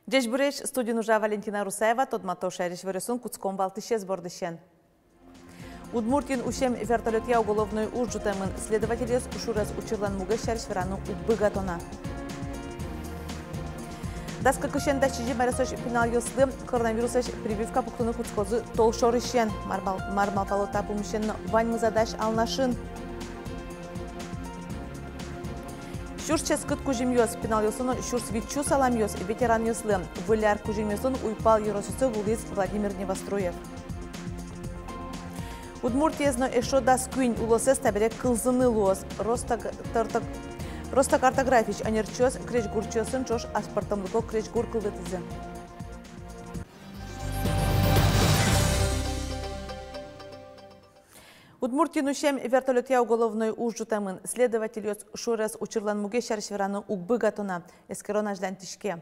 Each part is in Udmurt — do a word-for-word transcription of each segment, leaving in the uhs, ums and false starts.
Ӟечбуресь! Студиын ужа Валентина Русаева. Тодмато шаерысь иворъёсын. Кутском валтӥсез бордысен. Удмуртиын усем вертолётъя уголовной уж ӝутэмын. Следовательёс шурес учырлэн мугез сярысь вераны уг быгато на. Дас кыкысен дас сизьым аресозь пиналъёслы коронавируслэсь прививка пуктыны кутскозы толшорысен. Мар мал-, мар малпало та пумысен но ваньмыз-а дась Алнашын? Сюрс ческыт кузьымъёс пиналъёслы но сюрс витьсю саламъёс ветеранъёслы. Выль ар кузьымъёсын уйпал ёросъёсы вуылӥз Владимир Невоструев. Удмуртиез но эшшо дас куинь улосэз табере кылзыны луоз. Ростаг-, тортог-, Ростокартографиысь ӧнерчиос крезьгурчиосын ӵош аспӧртэмлыко крезьгур кылдытӥзы. Удмуртиын усем вертолётъя уголовной уж ӝутэмын. Следовательёс шурес учырлэн мугез сярысь вераны уг быгато на. Эскерон азьланьтӥське.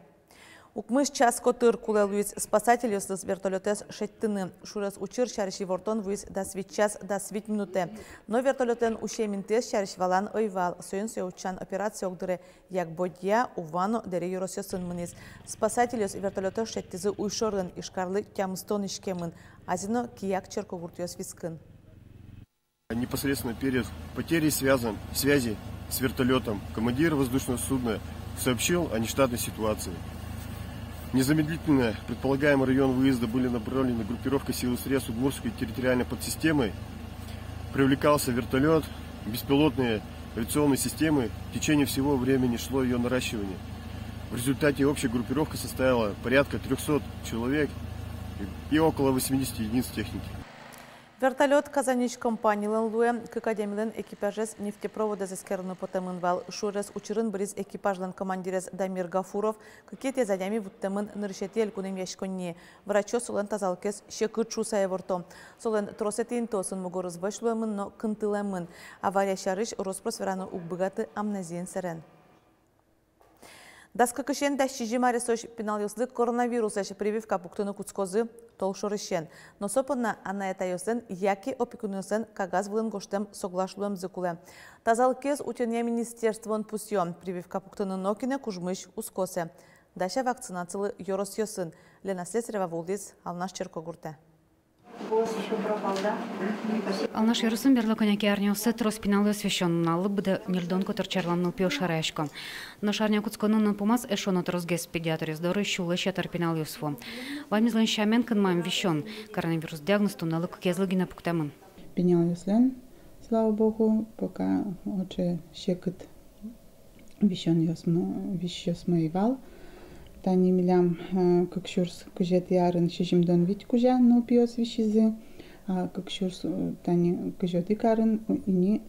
Укмыс час котыр кулэ луиз спасательёслы вертолётэз шедьтыны. Шурес учыр сярысь ивортон вуиз дас вить час дас вить минутэ. Но вертолётлэн усем интыез сярысь валан ӧй вал. Соин сое утчан операция огдыре Якбодья, Ува но Дэри ёросъёсын мынӥз. Спасательёс вертолётэз шедьтӥзы уйшорын, Ижкарлы тямыстон иськемын, Азино, Кияк черкогуртъёс вискын. Непосредственно перед потерей связан-, связи с вертолётом командир воздушного судна сообщил о нештатной ситуации. Незамедлительно в предполагаемый район выезда были направлены группировка сил и средств Удмуртской территориальной подсистемы. Привлекался вертолёт, беспилотные авиационные системы. В течение всего времени шло её наращивание. В результате общая группировка составила порядка трёхсот человек и, и около восьмидесяти единиц техники. Вертолёт Казаньысь компаниялэн луэ. Кык адямилэн экипажез нефтепроводэз эскерыны потэмын вал. Шурес учырын быриз экипажлэн командирез Дамир Гафуров. Кыкетӥез адями вуттэмын нырысетӥ элькун эмъяськонние. Врачъёс солэн тазалыкез секыт шуыса иворто. Солэн тросэтӥ интыосын мугорыз вӧсь луэмын но кынтылэмын. Авария сярысь рос-прос вераны уг быгаты амнезиен сэрен. Дас кыкысен дас сизьым аресозь пиналъёслы коронавируслэсь прививка пуктыны кутскозы толшорысен. Но со понна анай-атайёслэн яке опекунъёслэн кагаз вылын гожтэм соглаш луэмзы кулэ. Тазалыкез утёнъя министерствоын пусъё: прививка пуктыны нокинэ кужмысь уз косэ. Дась-а вакцинацилы ёросъёсын? Лена Слесарева вуылӥз Алнаш черкогуртэ. Голос ещё пропал, да? Алнаш ёросын берло кӧня ке арняосы трос пиналъёс висё. Нуналлы быдэ ньыльдон котыр черлам нылпиос шараясько. Нош арня кутсконын но пумаз эшшо но тросгес. Педиатръёс доры сюлэсь ятыр пиналъёс вуо. Ваньмызлэн сямен кынмам висён. Коронавирус диагноз туннэлы кыкезлы гинэ пуктэмын. Пиналъёслэн, слава богу, пока отчы секыт висёнъёсмы, висёнъёсмы ӧй вал. Тани милям, э, кык сюрс кызетӥ арын сизьымдон вить кузя нылпиос висизы, а кык сюрс, э, тани кызь одӥг арын ини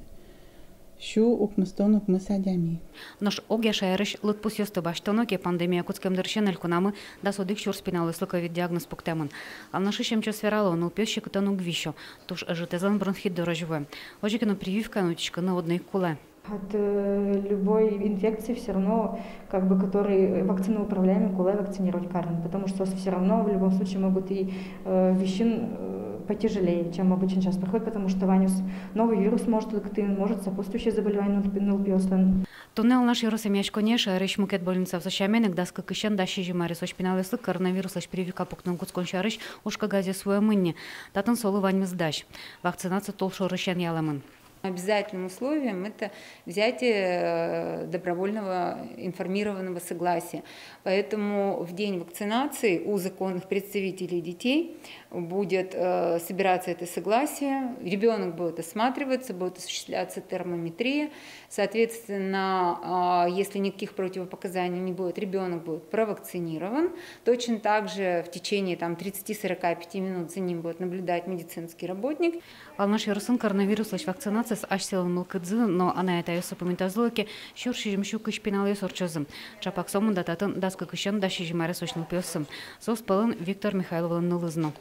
сю укмыстон укмыс адями. Нош огъя шаерысь лыдпусъёсты басьтоно ке, пандемия кутскем дырысен элькунамы дас одӥг сюрс пиналъёслы ковид диагноз пуктэмын. Алнашысь эмчиос верало: нылпиос секытэн уг висё, туж ӧжытэзлэн бронхит дорозь вуэ. Озьы ке но прививкаен утиськыны одно ик кулэ. От, э, любой инфекции всё равно, как бы, который вакциноуправляемый, кулэ вакцинировать карыны, потому что соос всё равно в любом случае могут и, э, висьыны, э, потяжелее, чем обычно сейчас проходит, потому что ваньмыз новый вирус может лыктыны, может сопутствующее заболевание нылпи-, нылпиослэн. Туннэ Алнаш ёрос эмъяськонние шаерысь мукет больницаосы сямен ик дас кыкысен дас сизьым аресозь пиналъёслы коронавируслэсь прививка пуктыны кутскон сярысь уж кагазъёс вуэмын ни. Татын солы ваньмыз дась. Вакцинация толшорысен ялэмын. Обязательным условием это взятие, э, добровольного информированного согласия. Поэтому в день вакцинации у законных представителей детей будет, э, собираться это согласие, ребёнок будет осматриваться, будет осуществляться термометрия. Соответственно, а, если никаких противопоказаний не будет, ребёнок будет провакцинирован. Точно так же в течение, там, тридцати-сорока пяти минут за ним будет наблюдать медицинский работник. Алнаш ёросын коронавируслэсь вакцинациез асьсэлэн мылкыдзы но анай-атайёссы пумитазы луэ ке, сюрс сизьымсю кызь пиналъёс ортчозы. Чапак сомында татын дас кыкысен дас сизьым аресозь нылпиоссы. Соос пӧлын Виктор Михайловлэн нылыз но.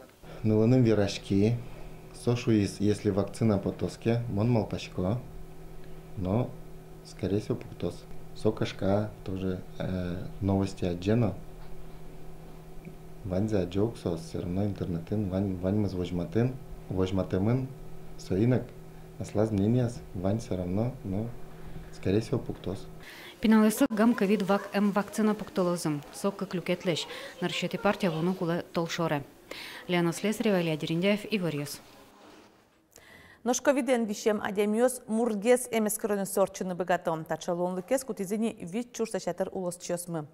Нылыным вераськи, со шуиз: если вакцина потоз ке, мон малпасько но Скорее всего, пуктоз. Со кышка тоже, э, новости адӟе но. Ваньзэ адӟе ук со, всё равно интернетын вань, ваньмыз возьматын, возьматэмын, соин ик аслаз мнениез вань всё равно, но, скорее всего, пуктоз. Пиналъёслы гам-ковид вак эм вакцина пуктылозы. Со кык люкетлэсь. Нырысетӥ партия вуыны кулэ толшоре. Лена Слесарева, Илья Дерендяев, «Иворъёс». Нош ковидэн висем адямиос мургес эмэскеронъёсы ортчыны быгато. Таӵе луонлыкез кутӥзы ни вить сюрслэсь ятыр улосчиосмы.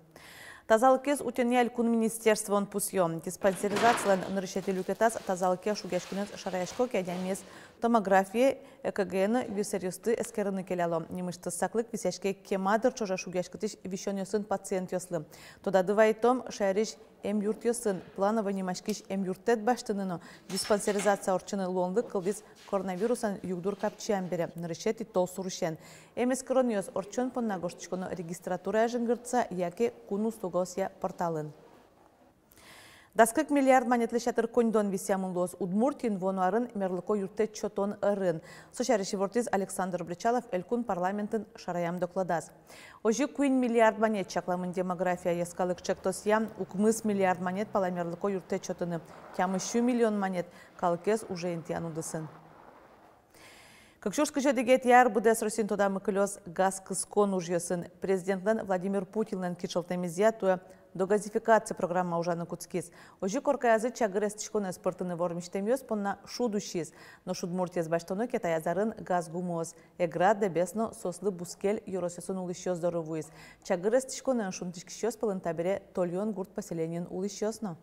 Тазалыкез утёнъя элькун министерствоын пусъё. Диспансеризациялэн нырысетӥ люкетаз тазалыке шугъяськонэз шараясько ке, адямиез томографие, ЭКГ но вирусъёсты эскерыны келяло. Нимысьтыз саклык висъяське кема дыр ӵоже шугъяськытӥсь висёнъёсын пациентъёслы. Тодады вайтом, шаерысь эмъюртъёсын плановой нимаськись эмъюрттэт басьтыны но диспансеризация ортчыны луонлык кылдӥз коронавирусэн югдур капчиям бере, нырысетӥ толсурысен. Эмэскеронъёс ортчон понна гожтӥськоно регистратурае жингыртыса яке кун услугаосъя порталын. Дас кык миллиард манетлэсь ятыр коньдон висъямын луоз Удмуртиын вуоно арын мерлыко юрттэт сётон ӧрын. Со сярысь ивортӥз Александр Бречалов элькун парламентын шараям докладаз. Озьы куинь миллиард манет чакламын «Демография» йӧскалык чектосъя, укмыс миллиард манет пала мерлыко юрттэт сётыны, тямыс сю миллион манет калыкез уже интыян удысын. Кык сюрс кызь одӥгетӥ ар быдэс Россиын тодамы кылёз газ кыскон ужъёсын. Президентлэн Владимир Путинлэн кичӧлтэмезъя туэ догазификация программа ужаны кутскиз. Озьы коркаязы чагыр эстӥськонэз пыртыны вормисьтэмъёс понна шуд усиз. Нош Удмуртиез басьтоно ке, таяз арын газ гумыос Эгра, Дэбес но соослы бускель ёросъёсын улӥсьёс доры вуиз. Чагыр эстӥськонэн шунтӥськисьёс пӧлын табере Тольён гурт поселениын улӥсьёс но.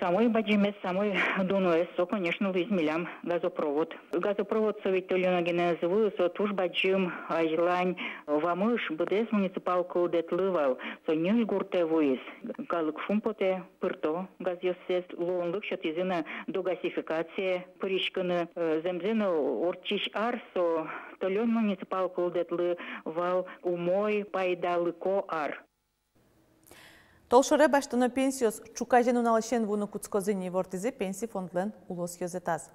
Самой бадӟымез, самой дуноез со, конечно, луиз милям газопровод. Газопровод со ведь тольёно гинэ ӧз вуы, со туж бадӟым азьлань вамыш быдэс муниципал кылдэтлы вал. Со Ньыль гуртэ вуиз. Калык шумпотэ, пырто газъёссэс, луонлык сётӥзы на догазификацие пыриськыны. Э, зэмзэ но, ортчись ар со Тольён муниципал кылдэтлы вал умой, пайдалыко ар. Толшоре басьтоно пенсиос ӵуказе нуналысен вуыны кутскозы ни, ивортӥзы Пенси фондлэн улос ёзэтаз.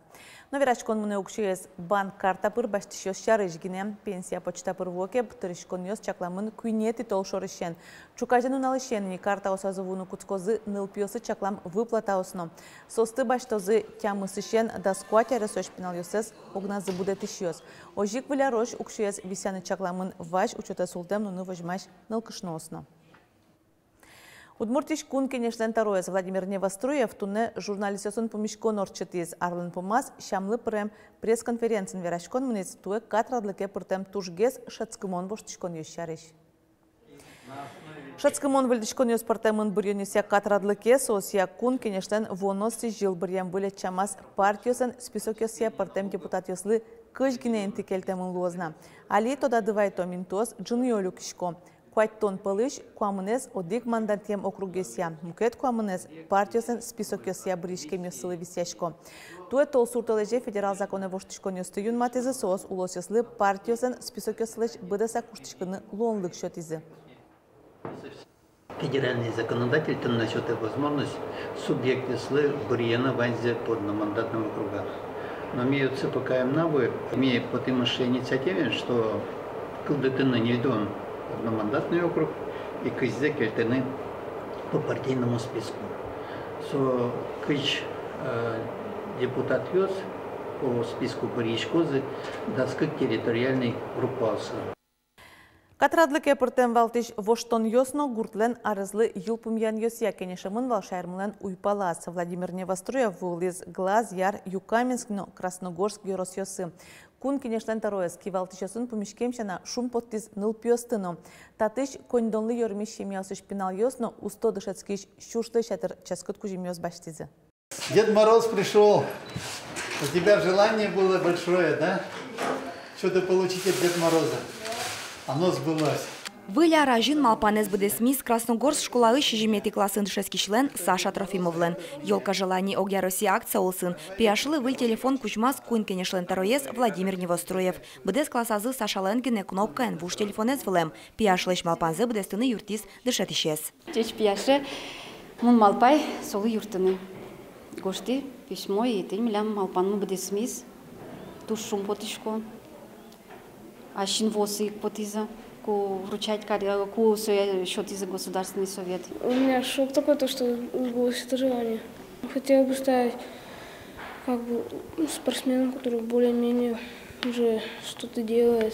Но вераськон мынэ уксёез банк карта пыр басьтӥсьёс сярысь гинэ. Пенсия почта пыр вуо ке, тырыськонъёс чакламын куинетӥ толшорысен. Ӵуказе нуналысен ни картаосазы вуыны кутскозы нылпиослы чаклам выплатаос но. Соосты басьтозы тямысысен дас куать аресозь пиналъёссэс огназы будэтӥсьёс. Озьы ик выль арозь уксёез висъяны чакламын вазь учётэ султэм нуны возьмась нылкышноос но. Удмуртиысь Кун Кенешлэн тӧроез Владимир Невоструев туннэ журналистъёсын пумиськон ортчытӥз. Арлэн пумаз сямлы пырем пресс-конференциын вераськон мынӥз туэ катрадлыке пыртэм тужгес шӧдскымон воштӥськонъёс сярысь. Шӧдскымон выльдӥськонъёс пыртэмын быръёнъёсъя катрадлыке, соосъя Кун Кенешлэн вуоно сӥзьыл быръем выль ӧтчамаз партиослэн списокъёссыя пыртэм депутатъёслы кызь гинэ инты кельтэмын луоз на. Али, тодады вайтом, интыос ӝыныё люкисько. Куатьтон пӧлысь куамынэз одӥг мандатъем округъёсъя, мукет куамынэз партиослэн списокъёсъя быръиськемъёссылы висъясько. Туэ толсур толэзе федерал законэ воштӥськонъёсты юнматӥзы, соос улосъёслы партиослэн списокъёссылэсь быдэсак куштӥськыны луонлык сётӥзы. Федеральный законодатель туннэ сётэ возможность субъектъёслы быръёно ваньзэ по одномандатным округам. Но ми отсы пока ӧм на вуэ, ми потӥмы сыӵе инициативаен, что кылдытыны ньыльдон одномандатный округ и кызьзэ кельтыны по партийному списку. Со кызь, э, депутатъёс по списку быръиськозы дас кык территориальный группаосы. Катрадлыке пыртэм валтӥсь воштонъёс но гуртлэн арезлы йылпумъянъёсъя кенешемын вал шаермылэн уйпалаз. Владимир Невоструев вуылӥз Глаз, Яр, Юкаменск но Красногорск ёросъёсы. Кун Кенешлэн тӧроез кивалтӥсьёсын пумиськем сяна шумпоттӥз нылпиосты но. Татысь коньдонлы ёрмись семьяосысь пиналъёс но усто дышетскись сюрслэсь ятыр ческыт кузьымъёс басьтӥзы. Дед Мороз пришёл. У тебя желание было большое, да? Что-то получить от Деда Мороза. Оно сбылось. Выль ар азьын малпанэз быдэсмиз Красногорск школаысь сизьыметӥ классын дышетскисьлэн Саша Трофимовлэн. «Ёлка желаний» огъя Россия акция улсын пияшлы выль телефон кузьмаз Кун Кенешлэн тӧроез Владимир Невоструев. Быдэс классазы Сашалэн гинэ кнопкаен вуж телефонэз вылэм. Пияшлэсь малпанзэ быдэстыны юрттӥз дышетӥсез. Ӟеч пияше мон малпай солы юрттыны. Гожтӥ письмо, и тӥни милям малпанмы быдэсмиз. Туж шумпотӥсько. Асьын вуосы ик потӥзы, ку вручать каре, ку сое сётӥзы Государственный Совет. У меня шок такой, то, что сбылось это желание. Хотел бы стать как бы спортсменом, который более-менее уже что-то делает.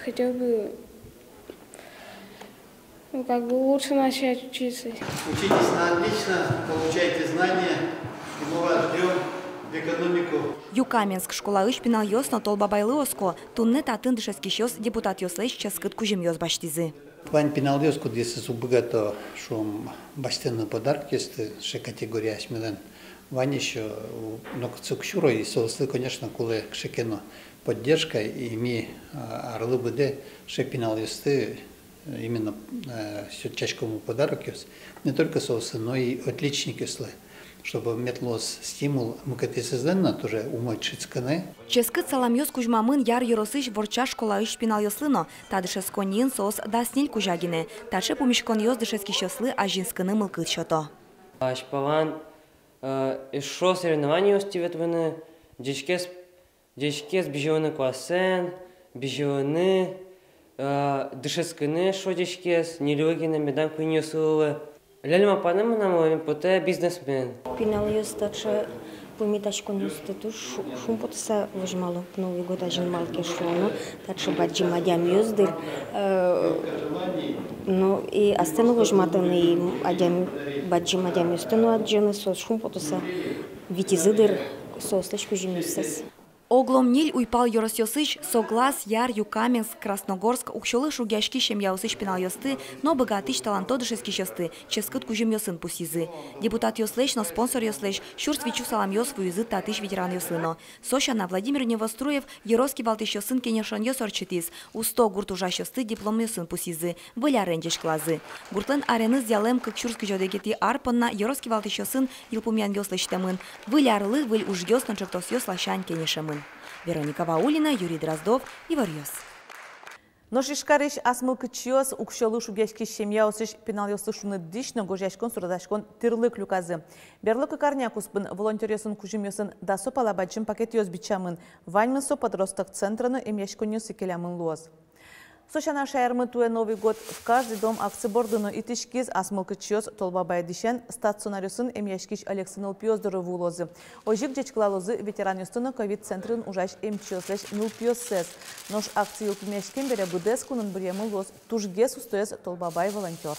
Хотел бы Ну, как бы лучше начать учиться. Учитесь на отлично, получайте знания, и мы вас ждём в экономику. Юкаменск школаысь пиналъёс но Толбабайлы оско. Туннэ татын дышетскисьёс депутатъёслэсь ческыт кузьымъёс басьтӥзы. Вань пиналъёс, кудъёсыз уг быгато, шуом, басьтыны подаркъёсты, сыӵе категория асьмелэн вань ещё, но кытчы ке сюро, и соослы, конечно, кулэ кыӵе ке но поддержка, и ми, а, арлы быдэ сыӵе пиналъёсты именно, э, сётӥськомы подарокъёс не только соослы, но и отличникъёслы, чтобы мед луоз стимул мукетъёсызлэн но тоже умой дышетскыны. Ческыт саламъёс кузьмамын Яр ёросысь Ворча школаысь пиналъёслы но. Та дышетсконниын соос дас ньыль кузя гинэ. Таӵе пумиськонъёс дышетскисьёслы азинскыны мылкыд сёто. Азьпалан, э, эшшо соревнованиосты ветлыны, ӟечгес Ӟечгес бызьылыны классэн, бызьылыны, э, дышетскыны эшшо ӟечгес, ньыль гинэ медам куиньёслы. Ляльма панэ мынам луэме потэ бизнесмен. Пиналъёс таӵе пумитаськонъёсты туж шу-, шумпотыса возьмало. Новый год азьын малы ке шуоно, таӵе бадӟым адямиос дыр. Э, ну и астэ но возьматыны, и адям-, бадӟым адямиосты но адӟыны, соос шумпотыса витизы дыр соослэсь кузьымъёссэс. Оглом ньыль уйпал ёросъёсысь Соглас, Яр, Юкаменск, Красногорск уксёлы шугъяськись семьяосысь пиналъёсты но быгатӥсь таланто дышетскисьёсты ческыт кузьымъёсын пусйизы. Депутатъёслэсь но спонсоръёслэсь сюрс витьсю саламъёс вуизы татысь ветеранъёслы но. Со сяна Владимир Невоструев ёрос кивалтӥсьёсын кенешонъёс ортчытӥз. Усто гурт ужасьёсты дипломъёсын пусйизы, выль арен ӟечкылазы. Гуртлэн ареныз ялэм кык сюрс кызь одӥгетӥ ар понна ёрос кивалтӥсьёсын йылпумъянъёс лэсьтэмын. Выль арлы выль ужъёс но ӵектосъёс ласянь кенешемын. Вероника Ваулина, Юрий Дроздов, «Иворъёс». Нош Ижкарысь ас мылкыдчиос уксёлы шугъяськись семьяосысь пиналъёслы шуныт дӥсь но гожъяськон-суредаськон тӥрлык люказы. Берло кык арня куспын волонтёръёсын кузьымъёсын дасо пала бадӟым пакетъёс бичамын. Ваньмыз со «Подросток» центрын но эмъяськонъёсы келямын луоз. Со сяна, шаермы туэ «Новый год в каждый дом» акци бордын но итӥськиз. Ас мылкыдчиос Толбабай дӥсен стационаръёсын эмъяськись ӧлексы нылпиос доры вуылозы. Озьы ик ӟечкылалозы ветеранъёсты но ковид центрын ужась эмчиослэсь нылпиоссэс. Нош акци йылпумъяськем бере быдэс кунын быръемын луоз тужгес устоез Толбабай волонтёр.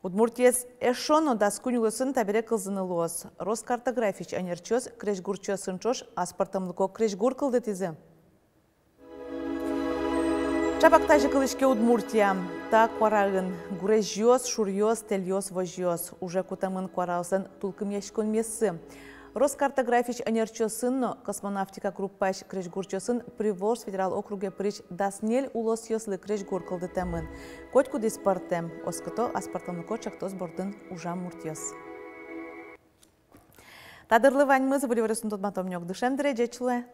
Удмуртиез эшшо но дас куинь улосын табере кылзыны луоз. Роскартографиысь ӧнерчиос крезьгурчиосын ӵош аспӧртэмлыко крезьгур кылдытӥзы. Ӵапак тазьы кылӥське Удмуртия. Та куараын гурезьёс, шуръёс, тэльёс, возьёс. Уже кутэмын куараослэн тулкымъяськонмессы. Роскартографиысь ӧнерчиосын но космонавтика группаысь крезьгурчиосын Приволжск федерал округе пырись дас ньыль улосъёслы крезьгур кылдытэмын. Котькудӥз пӧртэм, оскыто аспӧртэмлыко ӵектос бордын ужам муртъёс. Та дырлы ваньмыз. Выль иворъёсын тодматом ни ик дышем дыре. Ӟеч луэ.